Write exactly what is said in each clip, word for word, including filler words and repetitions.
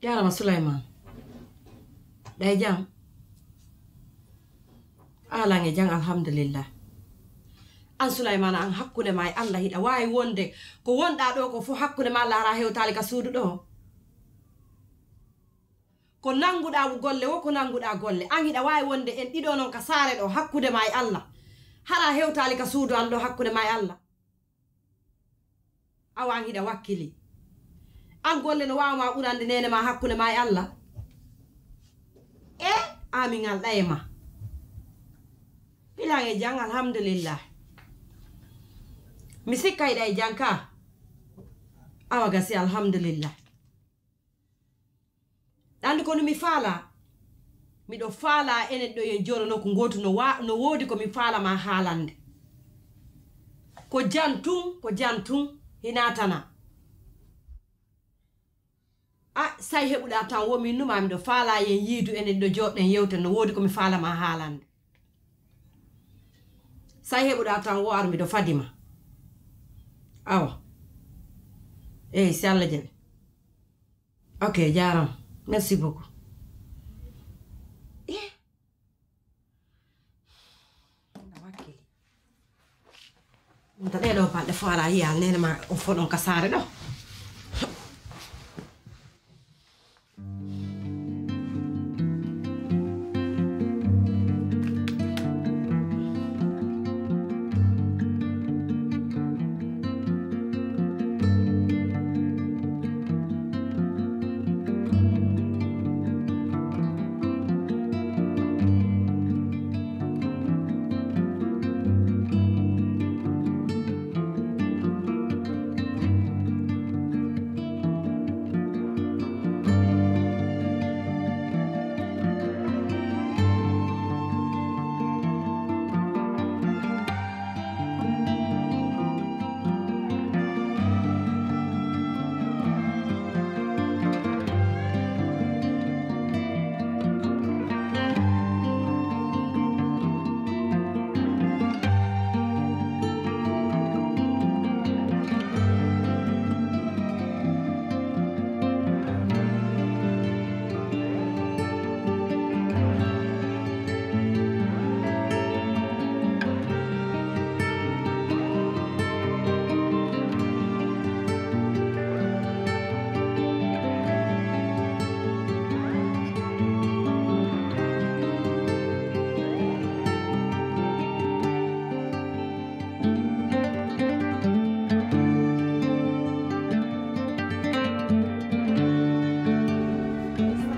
Jaaraama Sulaymaan. Ɗa e jam? Alan e jam, alhamdulillah. An Sulaymaana, an hakkunde ma e Allah hiɗa waawi wonde ko wonɗaa ɗoo ko fof hakkunde ma Allah hara hewtaali ka suudu ɗoo? Ko nannguɗaa golle wo ko nannguɗaa golle. An hiɗa waawi wonde en ɗiɗo non ka saare ɗoo hakkunde ma e Allah. Hara hewtaali ka suudu an ɗoo hakkunde ma e Allah. Awa an hiɗa wakkili. An golle no waawa ma ɓurande neene ma hakkunde ma e Allah? E? Amin alɗa e ma. Pilan e jam, alhamdulillah. Mi sikka hiɗa e jam ka. Awa gasi, alhamdulillah. Ɗa anndi ko no mi faalaa? Miɗo faalaa enen ɗo en jooɗo nokku ngootu no wa-, no woodi ko mi faala ma haalande. Ko jam tun, ko jam tun, hinaa tanaa. A, say heɓuɗaa tan wo min numa miɗo faalaa yen yiidu enen ɗo jooɗɗen yewten no woodi ko mi faala ma haalande. Say heɓuɗaa tan wo ar miɗo fadi ma. Awa. Eey, si Allah jaɓi. Ok, jaaraama. Merci beaucoup. Eh. Ɗum ta ɗee ɗoo balɗe fof alaa yiyaali neene ma on fof ɗon ka saare ɗoo.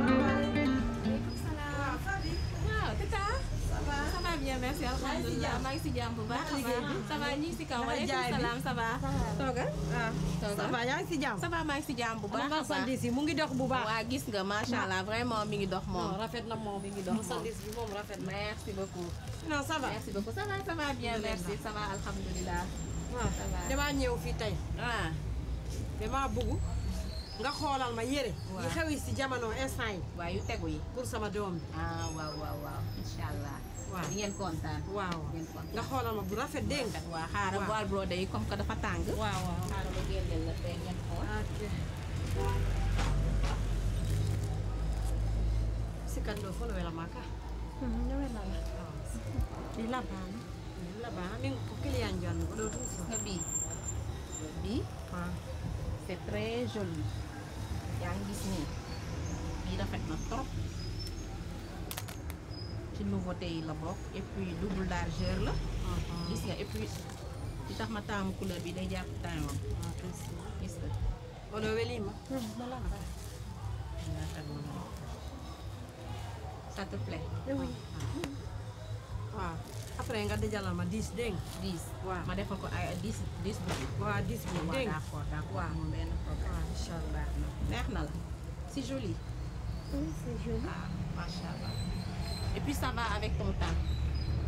Aleykum salaam. Waaw, Tata. Ça va? Ça va bien, merci. Alhamdulillah. Maa ngi si jàmm bu baax a baax. Ça va, ñu ngi si kaw. Waaleykum salaam, ça va? Toogal. Waaw. Toogal. Ça va, yaa ngi si jàmm? Ça va, maa ngi si jàmm bu baax a baax. Marchandise yi mu ngi dox bu baax. Waa, gis nga, macha Allah, vraiment mi ngi dox moom. Non, rafet na moom. Mi ngi dox moom. Marchandise bi moom rafet na. Merci beaucoup. Non, ça va. Merci beaucoup. Ça va, ça va bien, merci. Ça va, alhamdulillah. Waaw. Ça va. Damaa ñëw fii tey. Ah. Damaa bëgg nga xoolal ma yére yi xew yi si jamono instant yi. Waaw, yu tegu yi. Pour sama doom bi. Ah, waaw, waaw, waaw. Incha Allah. Waaw. Di ngeen kontaan. Waaw. Di ngeen kontaan. Nga xoolal ma bu rafet, dégg nga? Waaw, xaaral voile brodé yi, comme que dafa tàng. Waaw, waaw. Xaaral ma génneel la tey ngeen xool. Ok. Si kan ɗoo fof no wela ma ka? Hmm, no wela la. Waaw. Ɗi labaama. Labaama, min ko client jonno, ko ɗoo tun so. Nga bii. Bii. Waaw. C'est très joli. Yaa ngi gis nii. Bii rafet na trop. Ci nouveauté yi la bokk. Et puis double largeur la. Mhm. Gis nga, et puis li tax ma taamu couleur bi day jàpp teint. Ah, merci. Gis nga. Oɗo welii ma? Hmm, no laɓaa. Ça te plaît? Oui. Waaw. Après nga dajalal ma dix, dégg nga? Dix. Waaw. Ma defal ko ay dix, dix bu. Waaw, dix bu, waaw, dégg nga? D'accord, d'accord. Waaw. Amul benn problème. Waaw, incha Allah. Baax na. Neex na la. C'est joli. Oui, c'est joli. Ah, machallah. Et puis ça va avec ton teint.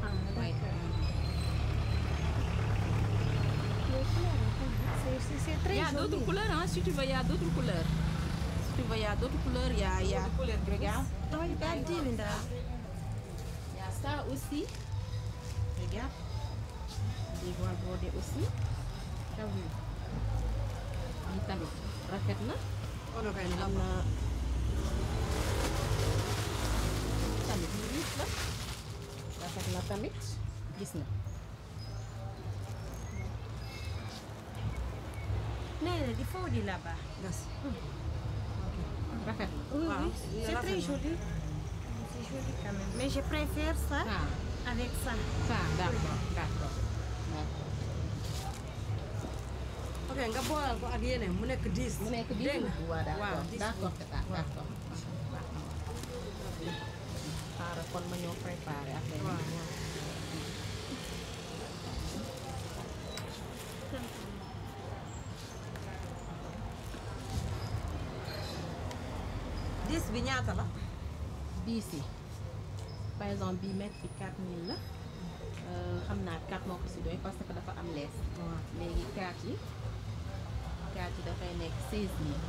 Ah, oui, d'accord. Les couleurs, c'est, c'est, c'est très joli. Il y a d'autres couleurs, hein, si tu veux, il y a d'autres couleurs. Si tu veux, il y a d'autres couleurs, il y a, il y a. D'autres couleurs. Regarde. Oui, regarde. Il y a ça aussi. Regarde. Des voiles brodés aussi. T'as vu? Lii tamit rafet na. Ono kay no am na. Tamit yu riche la. Rafet na tamit. Gis nga. Nee na, il faut di là-bas. Gas. Rafet. Oui, waaw, oui, c'est très joli. C'est joli quand même. Mais je préfère ça avec ça. Ça, d'accord, d'accord, d'accord. Ok, nga boolal ko ak yeneen, mu nekk dix. Mu nekk dix. Dégg nga? Waaw, d'accord. Waaw, dix. D'accord, c'est ça, d'accord. Xaaral kon ma ñëw préparer affaire yi. Waaw, waaw. Dix bi ñaata la? Dix yi. Par exemple, bii mètre bi quatre mille la. Euh, xam naa quatre moo ko si doy parce que dafa am lees. Waaw. Léegi quatre yi, quatre yi dafay nekk seize mille.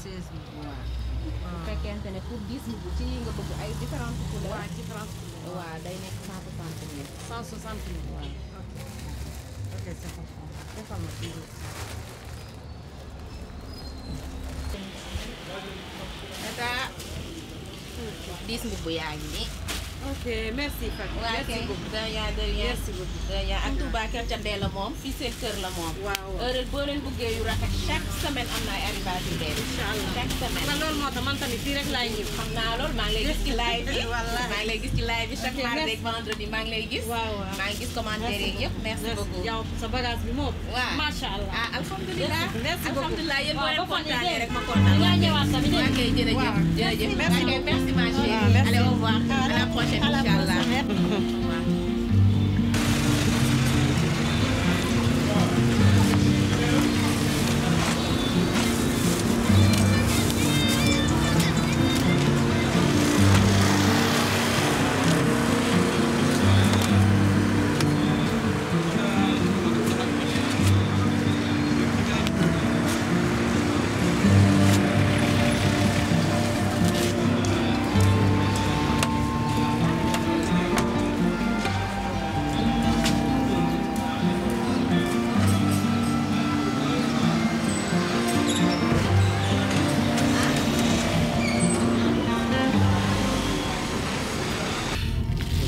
Seize mille. Waaw. Bu fekkente ne pour dix mbubb ci yi nga bëgg ay différentes couleurs. Waaw, différentes couleurs. Waaw, day nekk cent soixante mille. Cent soixante mille. Waaw. Ok. Ok, c'est bon. Defal ma fii. Tata. Dix mbubb yaa ngi nii. Ok, merci Fatou. Waa kay, merci beaucoup. De rien, de rien. Merci beaucoup. De rien. Ak Touba Kër Ca Ndeela moom, fii seen kër la moom. Waaw, waaw. Heure boo leen buggee yu rafet, chaque semaine am na ay arrivage yu bees. Inch'Allah. Chaque semaine. Nga loolu moo tax man tamit fii rek laay ñëw. Xam naa loolu, maa ngi lay gis ci live bi. Wallaahi. Maa ngi lay gis ci live bi chaque mardi ak vendredi, maa ngi lay gis. Waaw, waaw. Maa ngi gis commentaire yi yëpp. Merci beaucoup. Yow, sa bagage bi moom. Waaw. Macha Allah. Ah, alhamdulillah. Merci beaucoup. Alhamdulillah, yéen boo leen kontaanee rek, ma kontaan. Dinaa ñëwaat tamit. Ok, jërëjëf. Waaw. Jërëjëf. Merci beaucoup. Ok, merci, ma chérie. Waaw, merci. Allez, au revoir. À la prochaine, Inch'Allah. À la prochaine. Au revoir.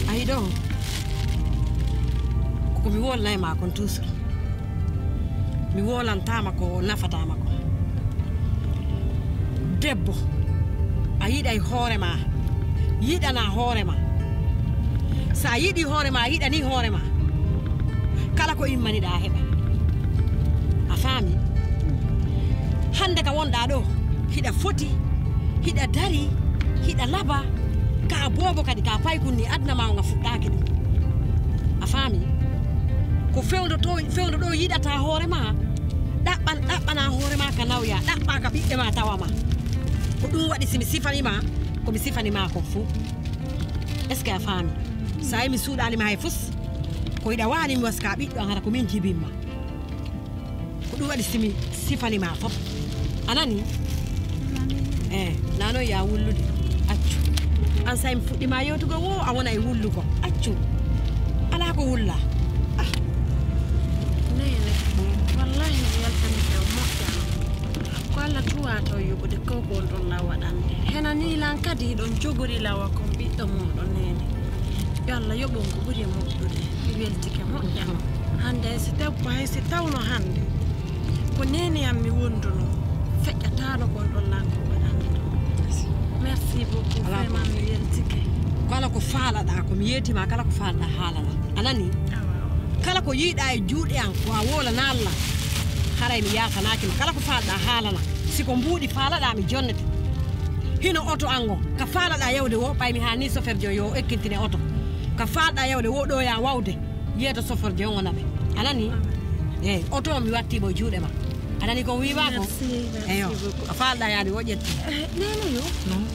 A yiɗo ko ko mi wolnay ma kon toujours. Mi wolantama ko nafatama ko. Debbo, a yiɗay hoore ma, yiɗana hoore ma. Sa yiɗi hoore ma, a yiɗani hoore ma. Kala ko immaniɗa a heɓa. A faami? Hande ka wonɗa ɗo, hiɗa foti, hiɗa dari, hiɗa laba, ka boobo kadi ka paykun ni aduna ma o nga fuɗɗaki ɗum. A faami? Ko fewndo to, fewndo ɗo yiɗata hoore ma, ɗaɓɓan, ɗaɓɓana hoore ma ka nawya, ɗaɓɓa ka ɓiɓɓe ma tawa ma. Ko ɗum waɗi si mi sifani ma, ko mi sifani ma kon fuu. Est-ce que a faami? Sa yi mi suuɗani ma hay fus, ko hiɗa waani mi waska ɓiɗɗo an hara ko min jibin ma. Ko ɗum waɗi si mi sifani ma fof. A nani? Eh, nano ya wullude. Accu. An say mi fuɗɗi ma yewtugo wo, a wona e wullugo. Accu. Alaa ko wulla. Ah. Neene, wallahi mi weltanike on moƴƴa. Ko Allah tuwa taw yoɓude ko ko on ɗon law waɗande. Hena ni lan kadi hiɗon jogori lawa kon ɓiɗɗo moɗon neene. Yo Allah yoɓon ko ɓuri moƴƴude. Mi weltike moƴƴa. Hande hay si taw, hay si tawno hande ko neene am mi wonduno, feƴƴataano kon ɗon lan ko waɗande ɗum. Merci beaucoup. Alaa vraiment problème. Mi weltike. Kala ko faalaɗaa ko mi yeetima, kala ko faalaɗaa haalana. A nani? Awa, awa. Kala ko yiiɗa e juuɗe an ko a wolana Allah, haray mi yaafanaaki ma. Kala ko faalaɗaa haalana. Si ko mbuuɗi faalaɗaa mi jonnete. Hino oto an on, ka faalaɗaa yawde wo, ɓay mi haalni soferjo yo o ekkintine oto. Ka faalaɗaa yawde wo ɗo ya wawde, yeeto soferjo on o naɓe. A nani? Amen. Eyi, oto on mi watti mo e juuɗe ma. A nani ko wiiwa ko? Merci, merci. Eyo, beaucoup. Ka faalaɗaa yaade wo ƴetti. Eh, neene yo. Non.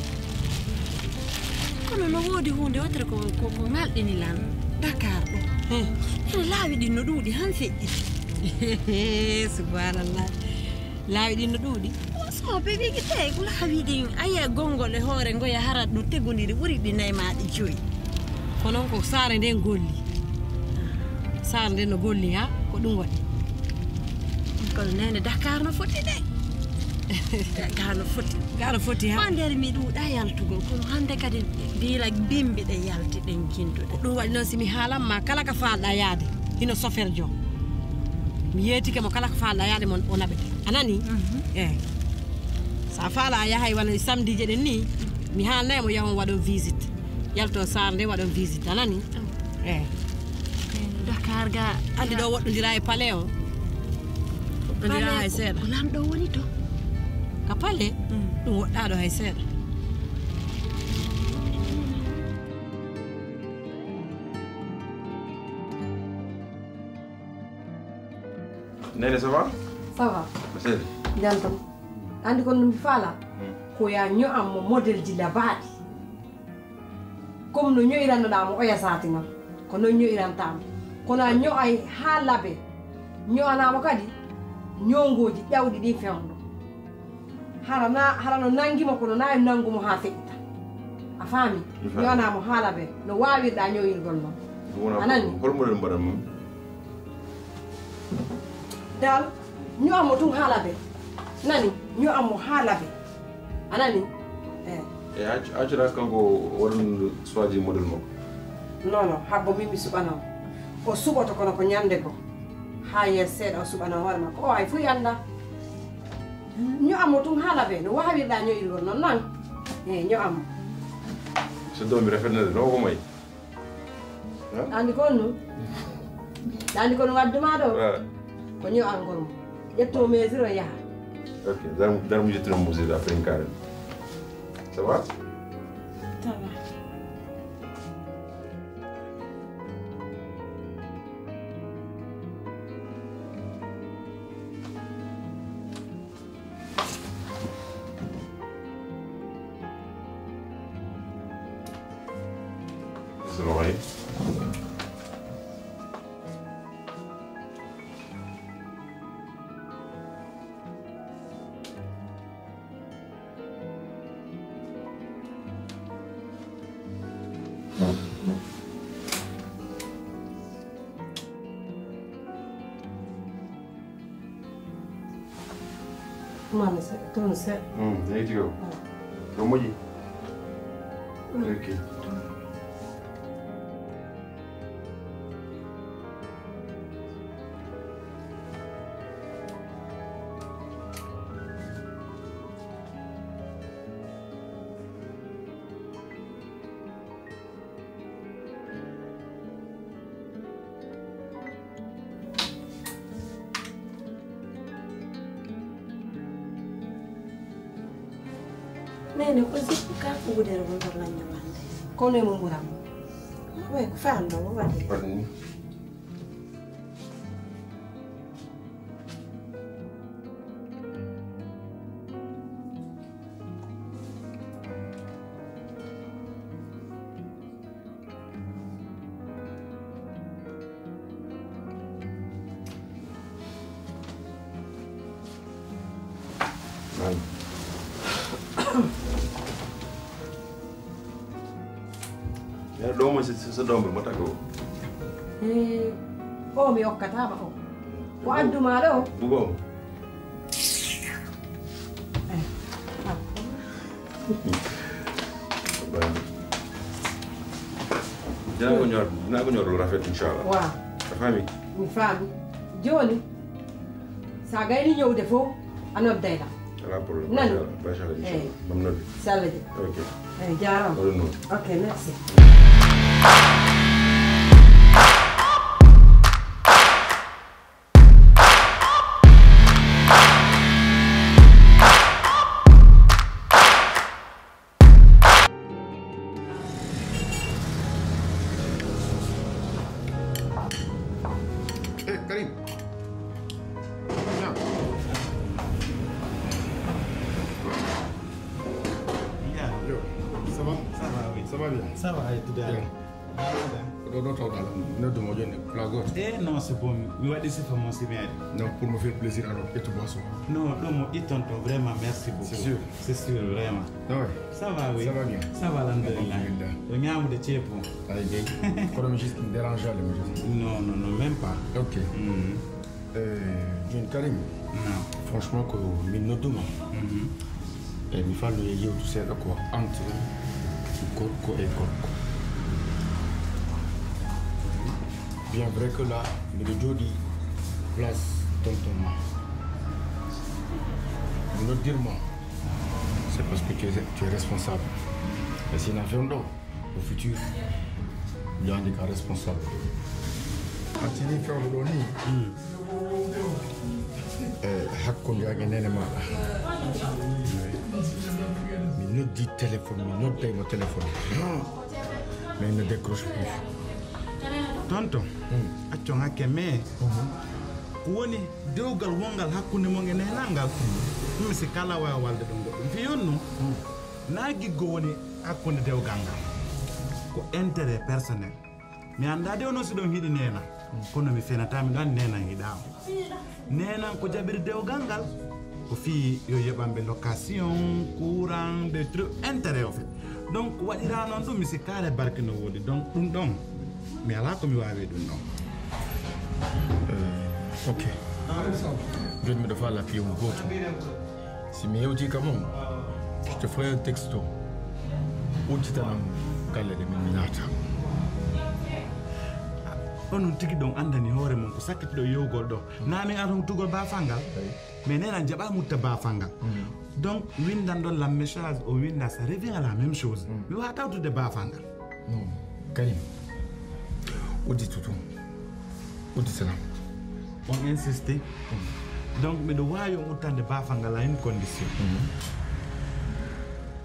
Kono no woodi huunde wotere ko, ko, ko ŋalɗini lan Dakar ɗo. Hmm. Ene laawi ɗin no ɗuuɗi han feƴƴi. Subhanallah. Laawi ɗin no ɗuuɗi. So ɓe wigi tey ko laawi ɗin, a yi'a gonngol e hoore ngoya hara no tegondiri ɓuri ɗi nayi maa ɗi joyi. Ko non ko saare nden golli. Saare nden no golli ha, ko ɗum waɗi. Kono neene Dakar no foti de. Ka no foti. Ka no foti, ha? Ko nder mi ɗuuɗa yaltugol, kono hannde kadi diila bimbi ɗe yalti ɗen jinduɗe. Ko ɗum waɗi noon, si mi haalan ma kala ka faalɗa yaade, hino soferjo. Mi yeetike mo kala ka faalɗa yaade mon o naɓete. A nani? Mhm. Eh. Sa faala a yahay wano e samediije ɗen ni, mi haalnay mo yahon waɗon visite. Yalton saare nde waɗon visite. A nani? Eh. Dakar ga. Andi ɗo woɗɗondira e palais o. Woɗɗondira hay seeɗa. Ko lamɗo woni to? Ka palais? Mm. Ɗum woɗɗaɗo hay seeɗa. Nene, ça va? Ça va. Ko seli? Jantam. Andi kon no mi faala? Hmm. Ko ya ño'an mo modelji labaaɗi. Comme no ño'irannoɗaa mo oya saati non, ko non ño'irantaa mo. Kono a ño'ay haa labe, ño'anaa mo kadi ñoongooji ƴawɗi ɗin fewndo. Hara na, hara no nangi mo, kono na e nangu mo haa feƴƴita. A faami? Mi faami. Ño'anaa mo haa labe, no waawirɗaa ño'irgol non. Ɗum wona. A nani? Hol model mbaɗan mo? Dal, ño'an mo tun haa labe. Nani? Ño'an mo haa labe. A nani? Eh. E acc-, accata kanko waɗan choisi model makko. Non, non, habbo min mi suɓana mo. O suɓoto kono ko ñande goo. Haa yeeso seeɗa o suɓana hoore makko. O ay fuu annda. Ño'an mo tun haa labe. No waawirɗaa ño'irgol non, non. Eh, ño'an mo. So doom bi rafet na de, no ko moy? Andi kon non. Andi kon waddu ma ɗo. Ah. Ko ño'angol mo. Ƴetto mesure o yaha. Ok, dar-, dar mo ƴettuno mesure après en carré. Ça va? Ça va. Mami, se-, tun se-. Mm, there you go. Mm. Ɗo moƴƴi? Mm. Ok. Nene, ko zippu ka ko wudere won to lañño wande. Kono e mo ɓuram. Way ko faan ɗo o waɗi. Waɗi ni. Nani? Yaa ɗoo mo si, si, si ɗoo mo, mo tago. Eh, o mi okkataa ma o. Ko addu maa ɗoo? Bugo. Eh, ah. Dinaa ko ñor, dinaa ko ñor lu rafet, inchallah. Waaw. A faami? Mi faami. Jooni, sa gayni ñëwde fof, a nodday lam. Alaa problème. Nani? Machallah, machallah, inchallah. Eh. Mam nodde. Si Allah jaɓi. Ok. Eh, jaaraama. Waɗu noon. Ok, merci. Eh, Karim. Viens. Bien. Yo, ça va? Ça va, oui. Ça va bien? Ça va, oui, tout à l'heure. Bien. Ko ɗo, ɗo tawɗaa lam. Mi noddu mo jooni, plat gooto. Eh, non, c'est bon. Mi waɗi sifa mon simeede. Non, pour me faire plaisir, alors, ƴettu boisson. Non, ɗum mo itton to, vraiment, merci beaucoup. C'est sûr. C'est sûr, vraiment. Ah ouais. Ça va, oui. Ça va bien. Ça va, alhamdulillah. Alhamdulillah. Yo ñaamude ceebu. Ay, gay. Kono mi juste mi dérange le, mi juste. Non, non, non, même pas. Ok. Mhm. Eh, John Karim, franchement, ko min nodduma. Mhm. E mi falno e yewtu seeɗa ko entre gorko e gorko. Bien vrai que là, miɗo jooɗi place tonton ma. Mi noddirma, c'est parce que tu es, tu es responsable. E si na fewndo, au futur, miɗo andi ka responsable. A tini fewndo ɗo ni. E hakkunde an e nene maɗa. Mi noddi téléphone, mi nodday mo téléphone. Mais il ne décroche plus. Tonton, accon hakke, mais ko woni dewgal wongal hakkunde mon e neenal ngal? Mi si kala waawa walde ɗum goɗɗum. Fii on non, naa giggo woni hakkunde dewgal ngal. Ko intérêt personnel. Mi anndaa de onon si ɗon hiɗi neena. Kono mi fenataa, miɗo anndi neenan hiɗaa on. Neenan ko jaɓiri dewgal ngal. Ko fii yo yoɓanɓe location, courant, des trucs, intérêt au fait. Donc, waɗiraa non ɗum, mi sikkaare barke no woodi. Donc, ɗum ɗon, mi alaa ko mi waawi ɗum ɗon. Euh, ok. Jooni miɗo faalaa piiwol gooto. Si mi hewtii ka mon, je te ferai un texto. Udditanam galle ɗe min mi naata. Onon tigi ɗon anndani hoore mon ko sakkitiɗo yewgol ɗo. Naa min arata uddugol baafal ngal? Mais neenan jaɓaa mutta baafal ngal. Donc, winndan ɗon la message, o winnda, ça revient à la même chose. Mi waawataa uddude baafal ngal. Non, Karim. Udditu tun. Udditanam. On insiste. Donc, miɗo waawi on udditande baafal ngal à une condition.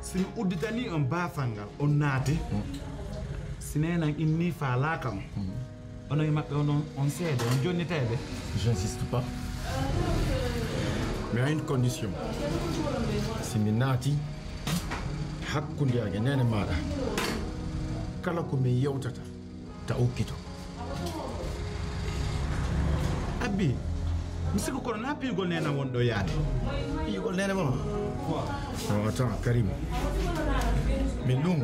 Si mi udditanii on baafal ngal, on naati. Si neenan innii faalaaka on. Onon e maɓɓe onon, on seede, on jonnitay ɓe. J'insiste pas. Mais à une condition. Si mi naati hakkunde an e neene maaɗa, kala ko min yewtata, ta okkito. Abbi, mi sikku kono naa piigol neenan woni ɗo yaade. Piigol neene mon? Non, attends, Karim. Min ɗum,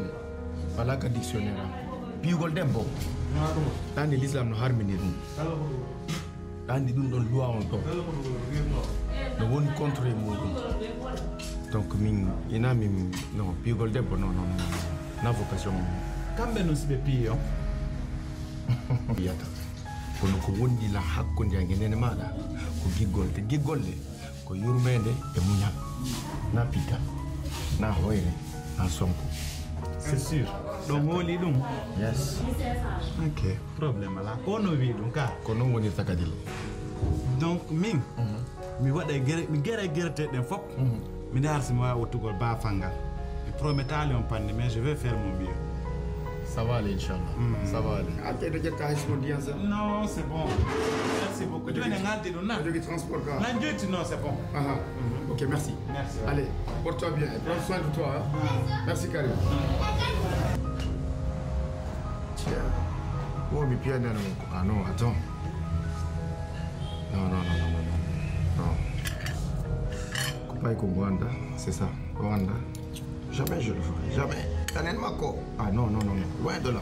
alaa ka dictionnaire am. Piigol debbo. Ɗaande l'islam no harmini ɗum. Ɗaande ɗum ɗon loi on ɗon. No woni contre e muɗum. Donc min, ina min, non, piigol debbo, non, non, non, non. Na vocation. Kamɓe non si ɓe piyi on? Wiyata. Kono ko wondi la hakkunde an e nene maaɗa, ko giggol. Te giggol le, ko yurmeende e muñal. Na pitta, na hoyre, na sonko. C'est sûr. Ɗon hooli ɗum? Yes. Ok. Problème alaa. Ko no wi'i ɗum ka? Ko non wonirta kadi le. Donc, min, mi waɗa gere, mi gere gerte ɗen fof. Mi ndaara si mi waawi uddugol baafal ngal. Mi prometaali on panne, mais je vais faire mon mieux. Ça va aller, Inch'Allah. Ça va aller. Alte de jetta hay simo diyan sa. Non, c'est bon. Merci beaucoup. Jooni ngaldi ɗum na. Jogi transport ka. Nan joyti, non, c'est bon. Aha. Ok, merci. Merci. Allez, porte-toi bien et prends soin de toi, hein. Merci, Karim. Tiens. Oh, mi pianano. Ah non, attends. Non, non, non, non, non, non. Non. Kupai Kongo anda, c'est ça. Rwanda. Jamais je le ferai. Jamais. Tanen Mako. Ah non, non, non, non. Loin de là.